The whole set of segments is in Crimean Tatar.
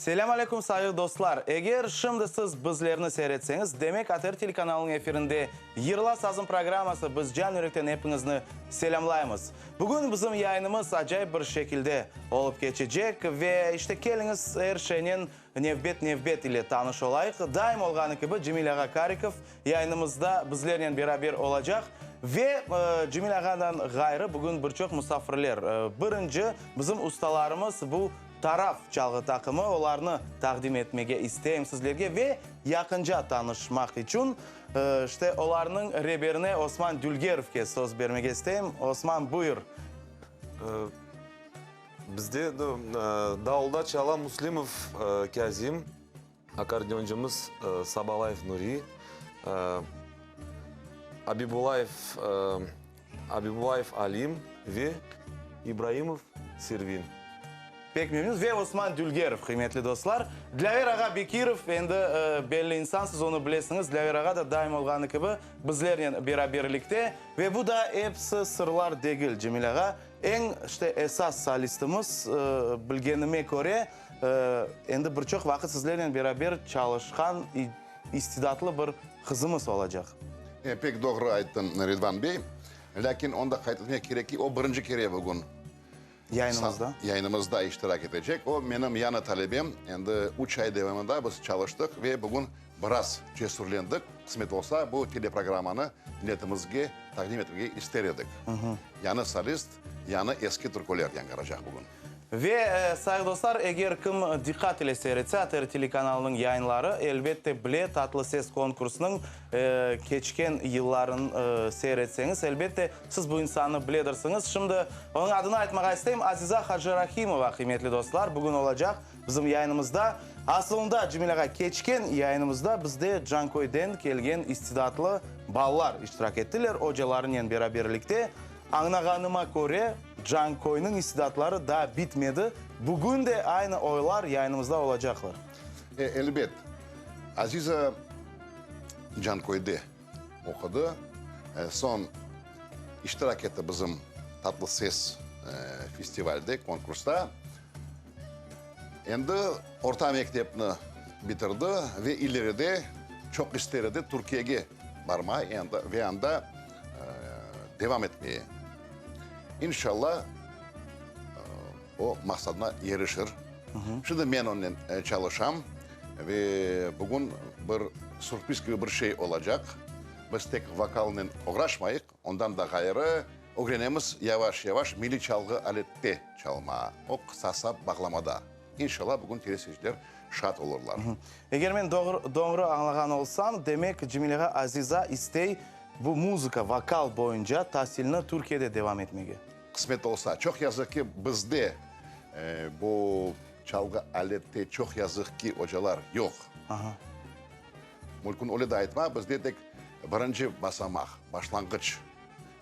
Selâm aleyküm, sayğı dostlar! Eger şimdi siz bizlerni seyretseñiz, demek ATR telekanalınıñ efirinde Yırla sazım programması, biz can yürekten epiñizni selâmlaymız. Bugün bizim yayınımız acayip bir şekilde olıp keçecek ve işte keliñiz er şeynen nevbet-nevbet ile tanış olayıq. Daim olğanı kibi Cemil ağa Karikov yayınımızda bizlernen beraber olacaq ve Cemil ağadan ğayrı bugün bir çoq musafirler. Birinci bizim ustalarımız bu Taraf çalğı taqımı, olarnı taqdim etmege isteyim sizlerge ve yaqınca tanışmaq içün, işte, olarnıñ reberine Osman Dülgerovke söz bermege isteyim. Osman, buyur. Bizde davulda çala Müslimov Kâzim, akkordeoncımız Sabalayev Nuri, Abibullayev Abibullayev Alim ve İbraimov Servin. Pek memnünmiz. Ve Osman Dülgerov, qıymetli dostlar. Dlâver ağa Bekirov, endi belli insan, siz onı bilesiñiz. Dlâver ağa da daim olğanı kibi bizlernen beraberlikte. Ve bu da episi sırlar degil, Cemil ağa. Eñ, işte, esas solistimiz, bilgenime köre, endi bir çoq vaqıt sizlernen beraber çalışqan istidatlı bir qızımız olacaq. Pek doğru ayttıñ, Ridvan bey. Lâkin onı da qayd etmek kerek ki, o birinci kere bugün Yayınımızda. Yayınımızda iştirak etecek. O, menim yañı talebem. Endi üç ay devamında biz çalıştıq ve bugün biraz cesürlendik. Qısmet olsa, bu teleprogrammanı milletimizge taqdim etmege ister edik. Yañı solist, yañı eski türküler yañğıracaq bugün. Ve, sayğı dostlar, eger kim diqqat ile seyir etse ATR telekanalınıñ yayınları, elbette, bile Tatlı ses konkursınıñ keçken yılların seyir etseñiz, elbette, siz bu insannı biledirsiñiz. Şimdi onıñ adını aytmağa isteyim, Aziza Hacırahimova, qıymetli dostlar, bugün olacaq bizim yayınımızda. Asılında, Cemil ağa, keçken yayınımızda bizde Canköyden kelgen istidatlı balalar iştirak ettiler, ocalarınen beraberlikte. Añlağanıma köre, Canköyniñ istidatları daa bitmedi, bugün de aynı oylar yayınımızda olacaqlar. E, elbet. Aziza Canköyde oqudı, soñ iştirak etti bizim Tatlı ses festivalde, konkursta. Endi orta mektepni bitirdi ve ileride çoq ister edi Türkiyege barmağa ve anda devam etmeye. İnşallah, o maqsadına erişir. Şimdi men onnen çalışam ve bugün bir sürpriz kibi bir şey olacaq. Biz tek vokalnen oğraşmayıq, ondan da ğayrı ögrenemiz yavaş-yavaş milliy çalğı alette çalmağa, o qısasa bağlamada. İnşallah, bugün teleseyirciler şad olurlar. Eger men doğru añlağan olsam, demek Cemileğa Aziza istey bu muzıka, vokal boyunca tasilni Türkiyede devam etmege. Qısmet olsa. Çoq yazıq ki, bizde bu çalğı alette çoq yazıq ki, ocalar yoq. Mümkün öyle de aytma, bizde tek birinci basamaq, başlanğıç.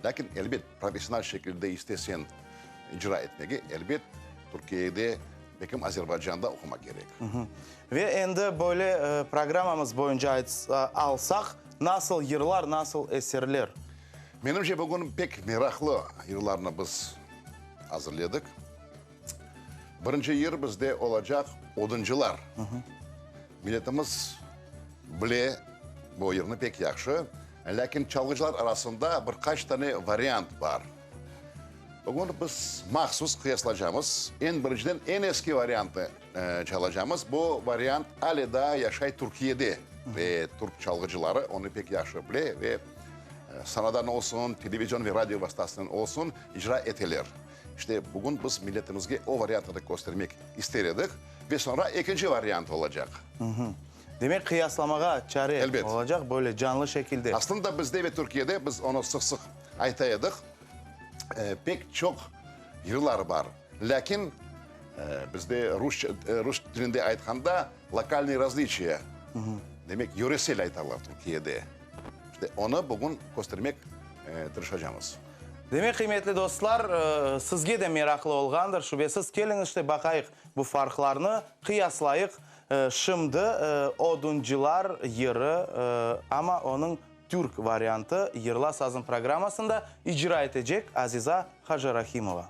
Lâkin, elbet, professional şekilde istesen icra etmege, elbet, Türkiyede, belkim Azerbaycanda oqumaq kerek. Ve endi böyle programmamız boyunca alsaq, nasıl yırlar, nasıl eserler? Menimce, bugün pek meraqlı yırlarnı biz azırledik. Birinci yır bizde olacaq Oduncılar. Milletimiz bile bu yırnı pek yahşı, lâkin çalğıcılar arasında bir qaç tane variant bar. Bugün biz mahsus qıyaslacamız. Eñ birinciden eñ eski variantnı çalacamız. Bu variant ale daa yaşay Türkiyede ve türk çalğıcıları onı pek yahşı bile ve sanadan olsun, televizion ve radio vastasınen olsun icra eteler. İşte, bugün biz milletimizge o variantnı da köstermek ister edik ve soñra ekinci variant olacaq. Demek, qıyaslamağa çare Elbet. olacaq böyle canlı şekilde. Aslında bizde ve Türkiyede biz onı sıq-sıq ayta edik, pek çoq yırlar bar, lâkin bizde rusça, rus tilinde aytqanda, lokalnıye razliçiya, demek, yöresel aytalar Türkiyede. İşte, onı bugün köstermek tırışacamız. Demek, qıymetli dostlar, sizge de meraqlı olğandır, şübesiz. Keliñiz, işte, baqayıq bu farqlarnı, qıyaslayıq. Şimdi Oduncılar yırı, amma onıñ türk variantı Yırla sazım programmasında icra etecek Aziza Hajarahimova.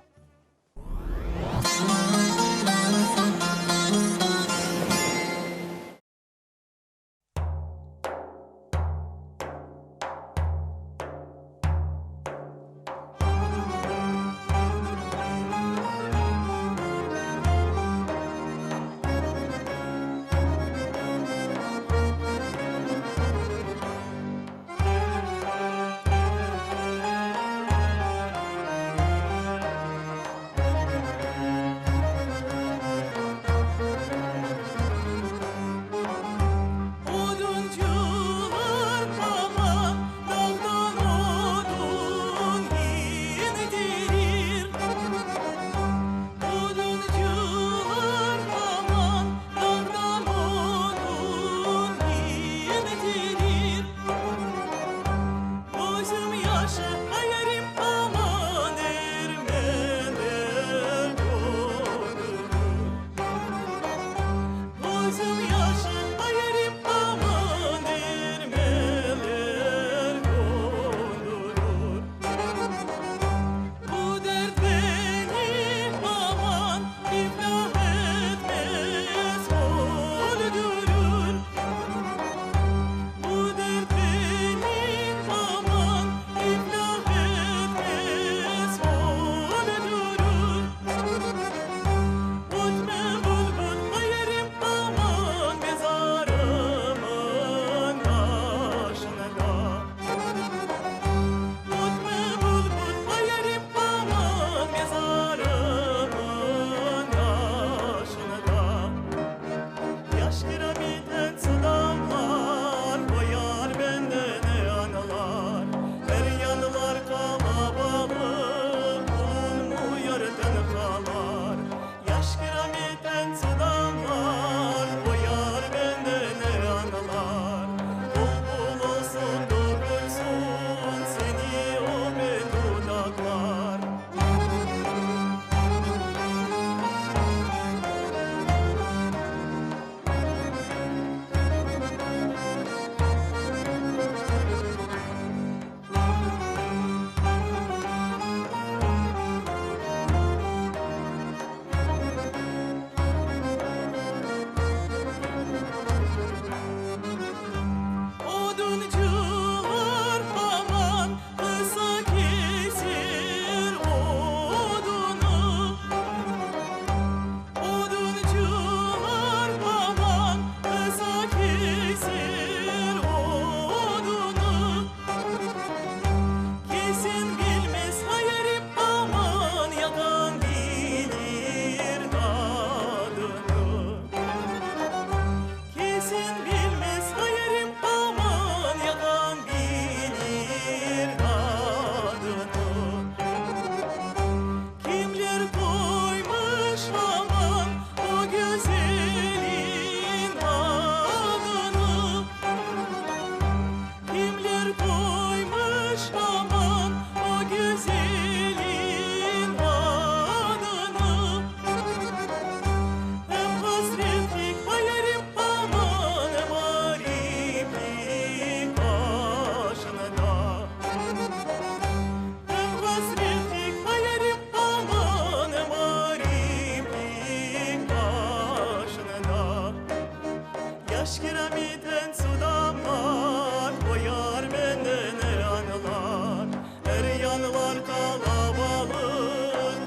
Yaş kiremiten su damlar, O yar meni ne añlar? Er yanlar qalabalıq,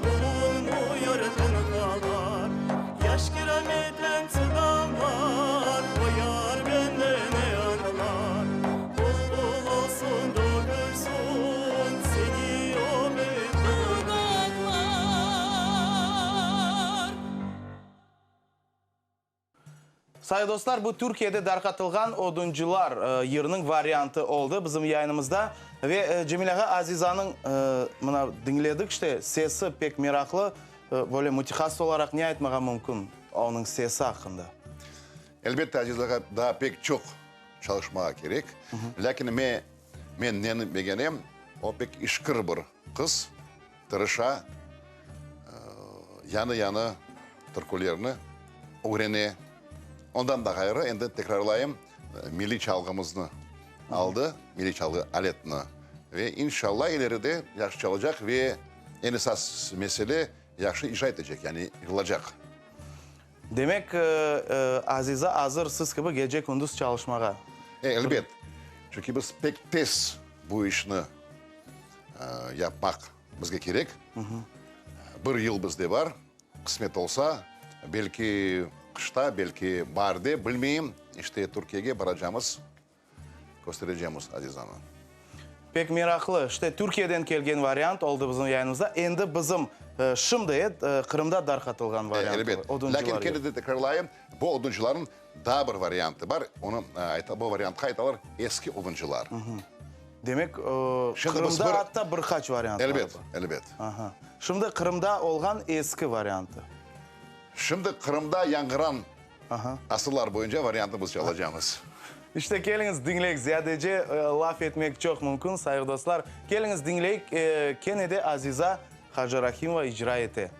Bulunmıyor tınğalar. Yaş kiremiten su damlar, O yar meni ne añlar? Bul-bul olsun, dögülsün, Seni öpip dudaqlar. Sayğı dostlar, bu Türkiyede darqatılğan Oduncılar yırınıñ variantı oldı bizim yayınımızda. Ve Cemil ağa, Azizanıñ, mına, diñledik işte, sesi pek meraqlı. Böyle mütehassıs olaraq ne aytmağa mümkün onıñ sesi aqqında? Elbette, Azizağa daa pek çoq çalışmağa kerek. Lâkin men neni begenem, o pek işkir bir qız, tırışa, yañı-yañı türkülerni ögrene. Ondan da ğayrı, endi tekrarlayım, milliy çalğımıznı aldı, milliy çalğı aletini ve inşalla ileride yahşı çalacaq ve eñ esas mesele, yahşı icra etecek, yani yırlacaq. Demek, Aziza azır siz kibi gece-kündüz çalışmağa. E, elbet. Çünki biz pek tez bu işni yapmaq bizge kerek. Bir yıl bizde bar. Qısmet olsa, belki qışta, belki baarde, bilmeyim, işte Türkiyege baracamız. Kösterecemiz Azizanı. Pek meraqlı. İşte, Türkiyeden kelgen variant oldı bizim yayınımızda. Endi bizim, şimdi, e, Qırımda darqatılğan variant, Elbet. oduncılar. Lâkin kene de tekrarlayım, bu oduncılarnıñ daa bir variantı bar. Onı, bu variantqa aytalar eski oduncılar. Demek, Qırımda atta bir qaç variant bar. Elbet, elbet. Aha. Şimdi Qırımda olğan eski variantı. Şimdi Qırımda yañğıran Asırlar boyunca variantnı biz çalacamız. İşte, keliñiz, diñleyik. Ziyadece laf etmek çoq mümkün, sayğı dostlar. Keliñiz, diñleyik, kene de Aziza Hacırahimova icra ete.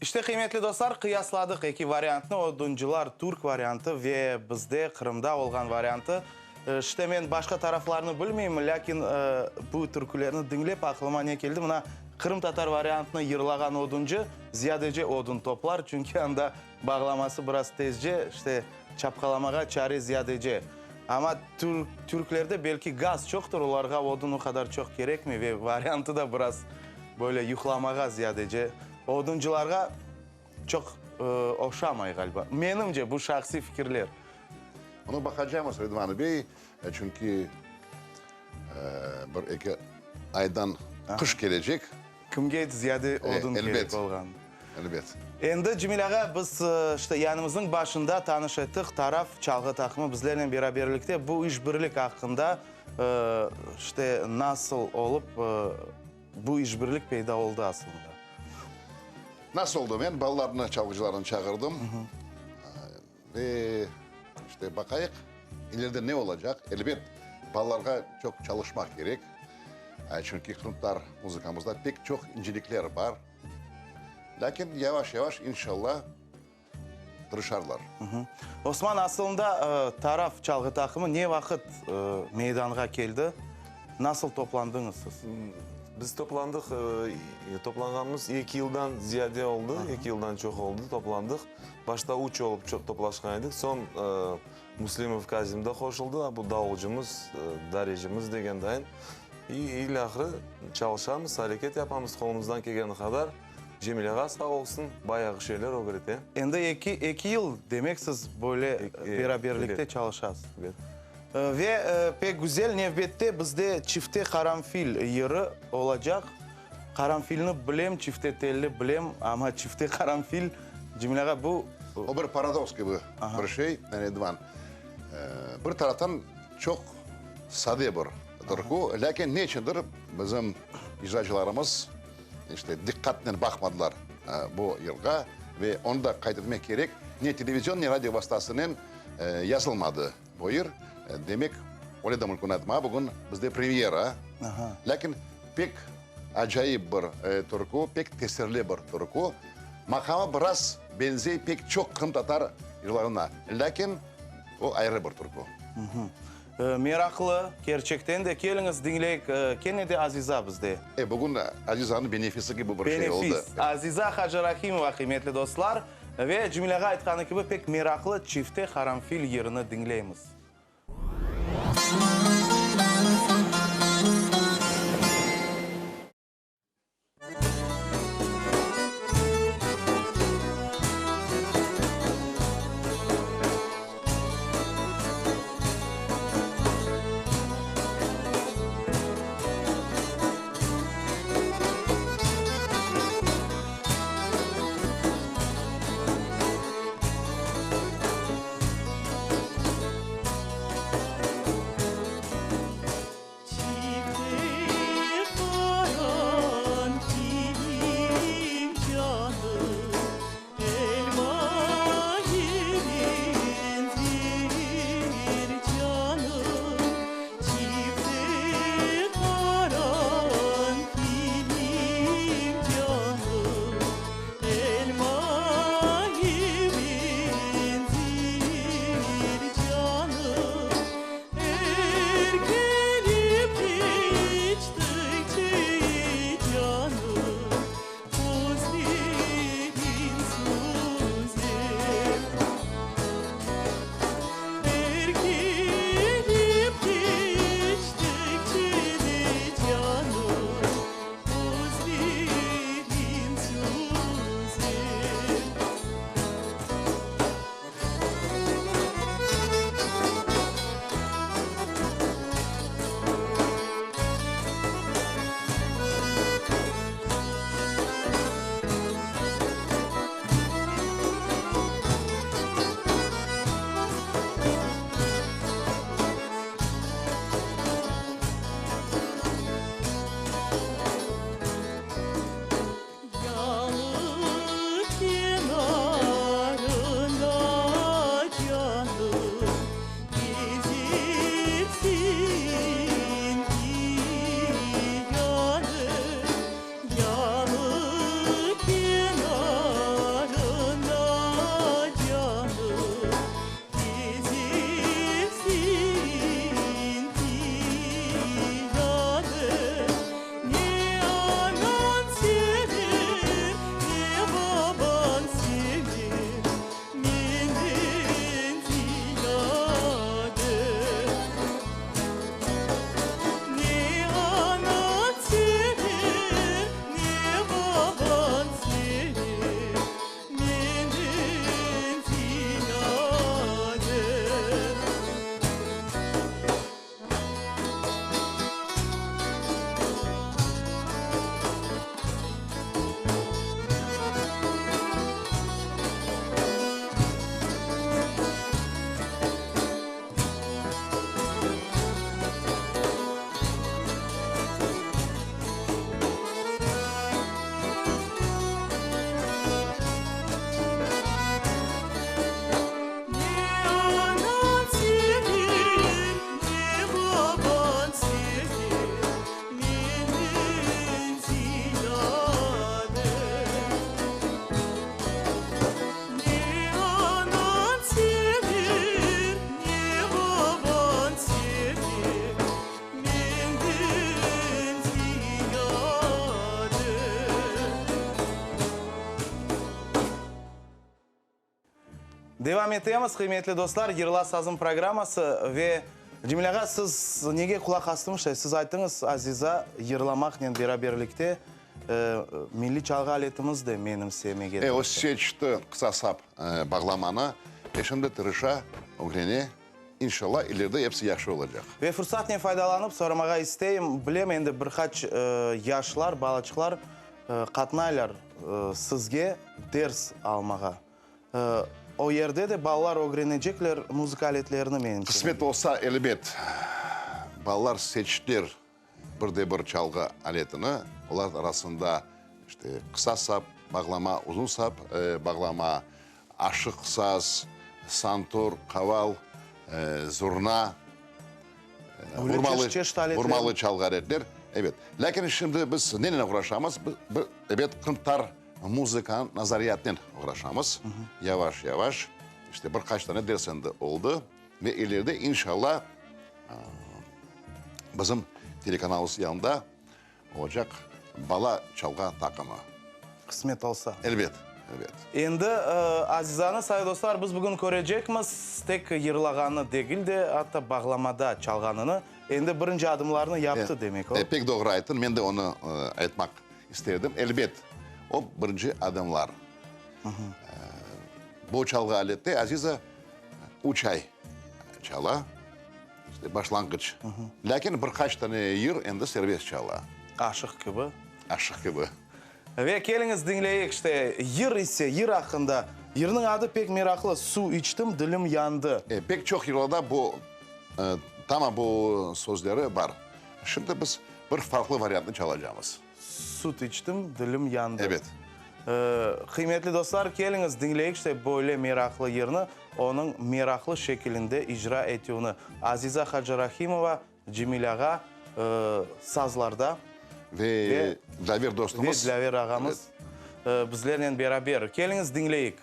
İşte, qıymetli dostlar, qıyasladıq eki variantnı, Oduncılar türk variantı ve bizde, Qırımda olğan variantı. İşte, men başqa taraflarnı bilmeyim, lâkin bu türkülerni diñlep aqlıma ne keldi, mına, qırımtatar variantını yırlağan oduncı ziyadece odun toplar, çünki anda bağlaması biraz tezce, işte, çapqalamağa çare ziyadece. Amma türklerde belki gaz çoqtır, olarğa odun o qadar çoq kerekmey ve variantı da biraz böyle yuqlamağa ziyadece. Oduncılarğa çoq oşamay, ğaliba. Menimce, bu şahsiy fikirler. Onı baqacamız, Ridvan bey, çünki bir-eki aydan qış kelecek. Kimge ziyade odun kerek olğan. Elbet. Endi, Cemil ağa, biz, işte, yayınımıznıñ başında tanış ettik, Taraf çalğı taqımı bizlernen beraberlikte bu işbirlik aqqında, işte, nasıl olıp bu işbirlik peyda oldı aslında? Nasıl oldı? Men balalarnı, çalğıcılarnı çağırdım. Ve, işte, baqayıq, ileride ne olacaq. Elbet, balalarğa çoq çalışmaq kerek, çünki qırımtatar muzıkamızda pek çoq incelikler bar. Lâkin yavaş-yavaş, inşallah, tırışarlar. Osman, asılında Taraf çalğı taqımı ne vaqıt meydanğa keldi? Nasıl toplandıñız siz? Biz toplandıq, toplanğanımız eki yıldan ziyade oldı, eki yıldan çoq oldı toplandıq. Başta üç olıp toplaşqan edik, soñ Müslimov Kazim da qoşuldı, bu davulcımız, darecimiz degen dayın. İ ilâhre çalışamız, areket yapamız qolumızdan kelgeni qadar. Cemil ağa sağ olsun, bayağı şeyler ögrete. Endi eki, eki yıl demek siz böyle beraberlikte çalışasız. Ebet. Ve pek güzel, nevbette bizde Çifte qaranfil yırı olacaq. Qaranfilni bilem, çifte telli bilem, amma çifte qaranfil, Cemil ağa, bu. O bir paradoks kibi bir şey, Edvan. Bir taraftan çoq sade bir türkü, lâkin ne içündir bizim icracılarımız işte diqqatnen baqmadılar bu yırğa ve onı da qayd etmek kerek, ne televizion, ne radio vastasınen yazılmadı bu yır. Demek, öyle de mümkün aytmağa, bugün bizde premyera, lâkin pek acayip bir türkü, pek tesirli bir türkü. Maqamı biraz benzey pek çoq qırımtatar yırlarına, lâkin o ayrı bir türkü. Meraqlı, kerçekten de. Keliñiz, diñleyik. Kene de Aziza bizde. E, bugün Azizanıñ benefisi kibi bir şey oldı. Benefis. Aziza Hacırahimova, qıymetli dostlar. Ve Cemil ağa aytqanı kibi, pek meraqlı Çifte qaranfil yırını diñleymiz. Devam etemiz, qıymetli dostlar, Yırla sazım programması ve Cemil ağa, siz nege qulaq astıñız şay? Siz ayttıñız, Aziza yırlamaqnen beraberlikte milliy çalğı aletimiz de menimsemege E, o seçti qısa sap bağlamanı, e, şimdi tırışa, ögrene. İnşallah, ileride episi yahşı olacaq. Ve fursatnen faydalanıp soramağa isteyim, bilem endi bir qaç yaşlar, balaçıqlar qatnaylar sizge ders almağa. O yerde de balalar ögrenecekler muzıka aletlerini, menimce. Qısmet olsa, elbet, balalar seçtiler bir de bir çalğı aletini, olar arasında işte qısa sap bağlama, uzun sap bağlama, aşıq saz, santur, qaval, zurna, Öyle çeşit aletler. Vurmalı çalğı aletler, ebet. Lâkin şimdi biz nenen oğraşamız? Ebet, qırımtatar muzıkanıñ nazariyatınen oğraşamız. Yavaş-yavaş, işte bir qaç tane ders endi oldı. Ve ileride, inşallah, bizim telekanalımız yanında olacaq bala çalğa taqımı. Qısmet olsa. Elbet, elbet. Endi, Azizanı, sayı dostlar, biz bugün körecekmiz, tek yırlağanını degil de, atta bağlamada çalğanını. Endi birinci adımlarını yaptı, demek o. Pek doğru ayttın, men de onı aytmaq isterdim. Elbet, o birinci adımlar. Bu çalğı alette Aziza üç ay çala, işte başlanğıç. Lâkin bir qaç tane yır endi serbest çala. Aşıq kibi. Aşıq kibi. Ve keliñiz diñleyik, işte, yır ise, yır aqqında. Yırnıñ adı pek meraqlı, Suv içtim, dilim yandı. Pek çoq yırlarda bu, tamam bu sözleri bar. Şimdi biz bir farqlı variantnı çalacamız. Süt içtim, dilim yandı. Ebet. Qıymetli dostlar, keliñiz, diñleyik işte böyle meraqlı yırnı, onıñ meraqlı şekilinde icra etüvini. Aziza Hacırahimova, Cemil ağa sazlarda. Ve Dlâver dostumız. Ve Dlâver ağamız bizlernen beraber. Keliñiz, diñleyik.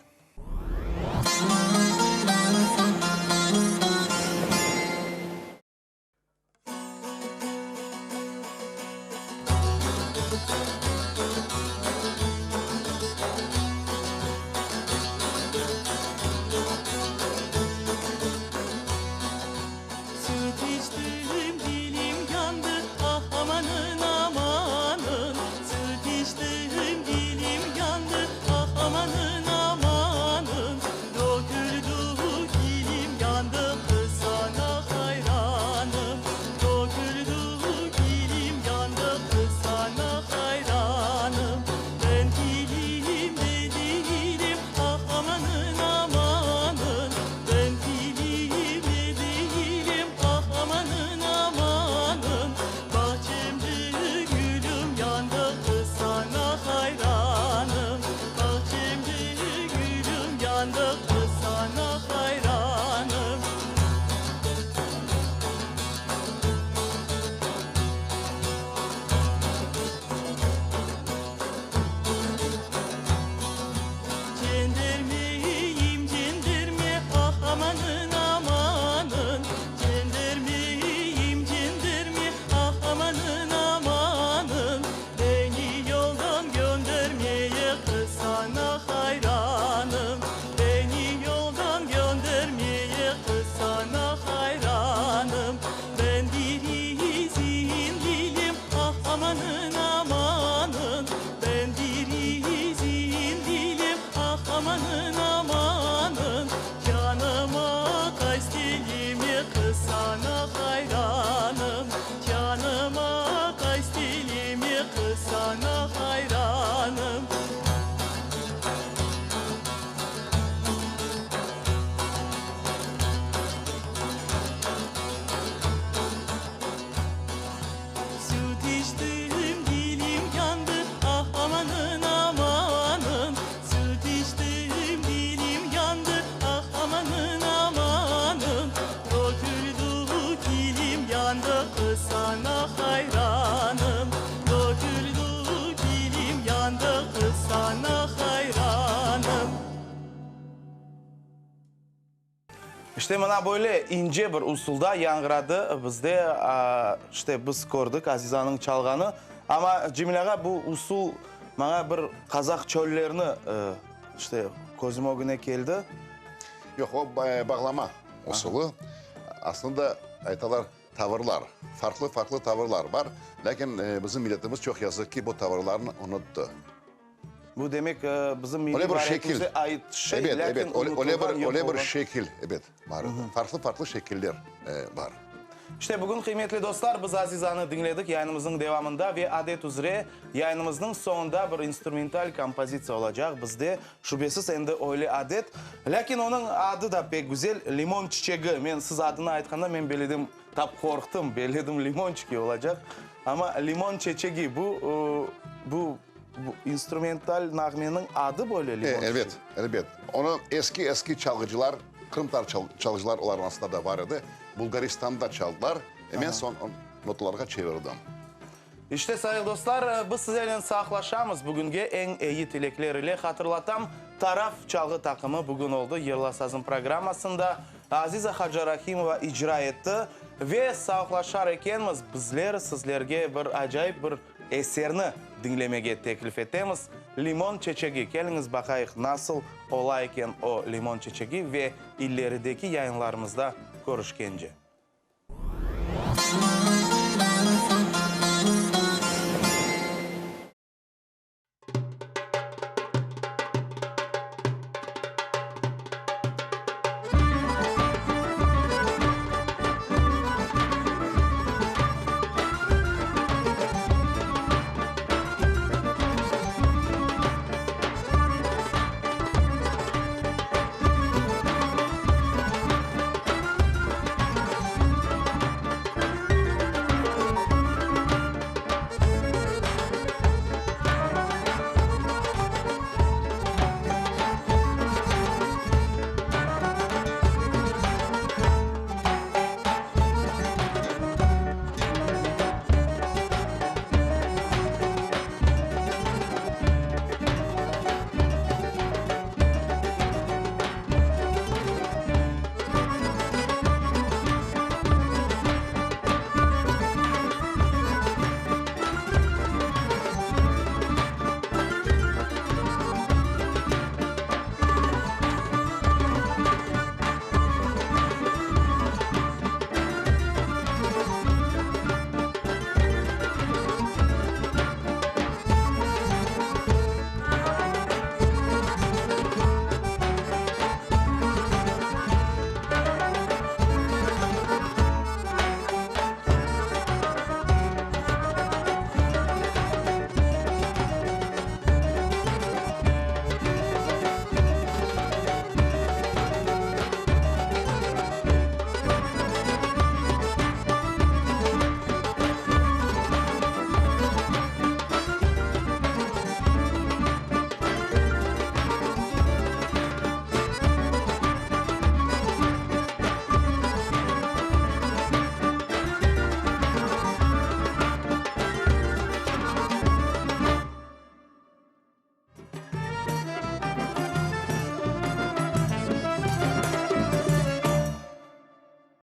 Süt içtim, dilim yandı, ah amanın amanın. Süt içtim, dilim yandı, ah amanın amanın. Döküldü kilim yandı, qız sana hayranım. Döküldü kilim yandı, qız sana hayranım. Ben kilimde değilim, ah amanın amanın. Ben kilimde değilim, ah amanın amanın. Bahçemde gülüm yandı, qız sana hayranım. Bahçemde gülüm yandı, qız sana hayranım. Cendermeyim, cenderme, ah amanın amanın. Cendermeyim, cenderme, ah amanın amanın. Beni yoldan göndermeye qız sana hayranım. Beni yoldan göndermeye qız sana hayranım. Ben bir izinliyim, ah amanın amanın. Ben bir izinliyim, ah amanın amanın. Canıma kast elime qız sana hayranım. Canıma kast elime qız sana hayranım. Süt içtim, dilim yandı, ah amanın amanın. Süt içtim, dilim yandı, ah amanın amanın. Döküldü kilim yandı, qız sana hayranım. Döküldü kilim yandı, qız sana hayranım. İşte mına böyle ince bir usulda yañğıradı bizde, işte biz kördik Azizanıñ çalğanı. Amma Cemil ağa, bu usul maña bir qazaq çöllerini, işte, közüm ögüne keldi. Yoq, o bağlama usulı. Aslında, aytalar, tavırlar, farqlı-farqlı tavırlar bar. Lâkin bizim milletimiz, çoq yazıq ki, bu tavırlarnı unuttı. Bu demek, bizim milliy variyetimizge ait şey, Ebet, lâkin ebet, öyle unutılğan, bir, yoq öyle bir olğan. şekil, ebet, bar edi. Farqlı-farqlı şekiller bar. İşte, bugün, qıymetli dostlar, biz Azizanı diñledik yayınımıznıñ devamında ve adet üzre yayınımıznıñ soñunda bir instrumental kompozitsiya olacaq bizde. Şübesiz, endi öyle adet. Lâkin onıñ adı da pek güzel, Limon çiçegi. Men siz adını aytqanda, men belledim, tap qorqtım, belledim limonçiki olacaq. Amma limon çeçegi, bu, bu Bu instrumental nağmeniñ adı böyle limon çiçegi? Elbet, elbet. Onı eski-eski çalğıcılar, qırımtatar çalğıcılar olarnıñ arasında da bar edi, Bulgaristanda çaldılar, e men soñ onı notalarğa çevirdim. İşte, sayılı dostlar, biz sizlernen sağlıqlaşamız bugünge eñ eyi tilekler ile. Hatırlatam, Taraf çalğı taqımı bugün oldı Yırla sazım programmasında. Aziza Hacarahimova icra etti. Ve sağlıqlaşar ekenmiz, bizler sizlerge bir acayip bir Eserni diñlemege teklif etemiz. Limon çeçegi. Keliñiz baqayıq, nasıl ola eken o limon çeçegi ve ilerideki yayınlarımızda körüşkence.